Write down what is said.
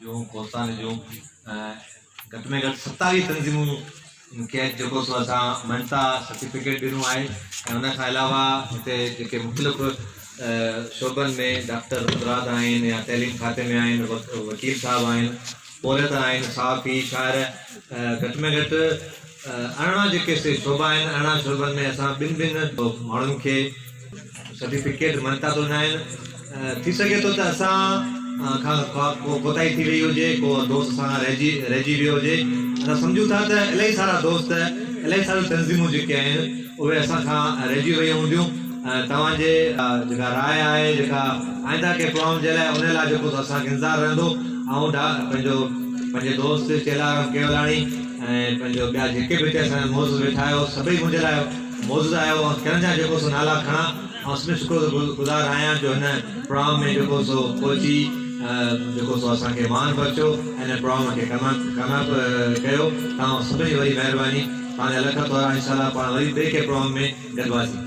جون ڪوستان جون گهٽ ۾ گهٽ 27 تنظيمون کي اڄ جيڪو سو اسان مڃتا سرٽيفڪيٽ ڏنو آهي ۽ ان کان علاوه هتي جيڪي مختلف شعبن ۾ ڊاڪٽر حضرات آهن يا تعليم کاتي ۾ آهن، وڪيل صاحب آهن، پورهيت آهن، صحافي، شاعر، گهٽ ۾ گهٽ 18 جيڪي سي شعبا آهن، 18 شعبن ۾ اسان ٻن ٻن ماڻهن کي سرٽيفڪيٽ مڃتا ته ڏنا آهن. ٿي سگهي ٿو ته اسان کان ڪو ڪوتاهي ٿي وئي هجي، ڪو دوست اسان کان رهجي رهجي ويو هجي. اسان سمجهون ٿا ته الاهي سارا دوست، الاهي ساريون تنظيمون جيڪي آهن اهي اسان کان رهجي ويون هونديون. توهان جي جيڪا راء آهي، جيڪا آئنده ڪنهن پروگرام جي لاء ان لاء جيڪو سو اسان کي انتظار رهندو. آئون پنهنجو پنهنجي دوست چيلارام ڪيولاڻي ۽ پنهنجو ٻيا جيڪي به هتي اسان جا معزز ويٺا آهيو، سڀئي منهنجي لاء معزز آهيو. آئون ڪنهن جا جيڪو سو نالا کڻان. آئون سڀني شڪر گذار آهيان جو هن پروگرام ۾ جيڪو سو پهچي جيڪو سو اسان کي مان بخشيو ۽ هن پروگرام کي ڪامياب ڪيو. توهان سڀني جي وڏي مهرباني. توهان جا لک ٿورا. انشاء الله پاڻ وري ٻئي ڪنهن پروگرام ۾ گڏباسين.